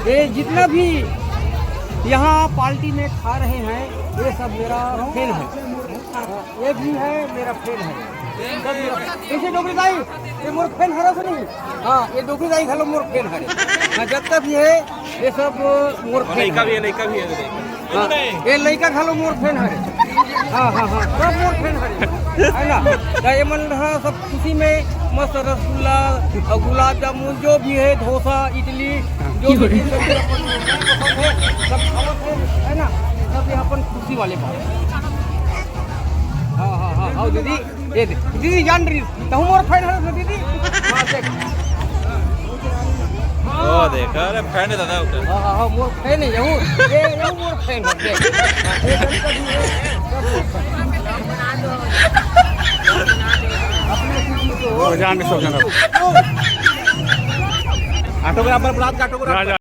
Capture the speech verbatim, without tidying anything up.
ये जितना भी यहाँ पार्टी में खा रहे हैं, ये सब मेरा फैन है। ये भी है, मेरा फैन है। सब मेरा, कैसे डोगरी दाई? ये मोर फैन हरा से नहीं? हाँ, ये डोगरी दाई घलो मोर फैन हरे। हाँ, जब तक ये है, ये सब मोर फैन लइका भी है। है, लइका भी है, लइका। हाँ, ये लइका घलो मोर फैन हरे। हाँ, हाँ, हाँ, सब मोर फैन हरे, है ना? त ये मन ह सब खुशी में मस्त रसगुल्ला और गुलाब जामुन, जो भी है, डोसा, इडली, जो भी चीज सब अपन पसंद है, सब खावत है, है ना? सब ये अपन खुशी वाले बात। हाँ, हाँ, हाँ, हाँ, दीदी। ये दे, दीदी जान रही, तहूँ मोर फैन हरस ना दीदी? हाँ, देख। ओ, देख, अरे फैन है दादा ओकर। हाँ, हाँ, हाँ, मोर फैन है, यहू, ये, यहू मोर फैन है, देख। ये जनता भी है, सब मोर फैन। अपने दीदी को। ओ, जान दे, सब जान दे। ऑटोग्राफ पर बुला, ऑटोग्राफ।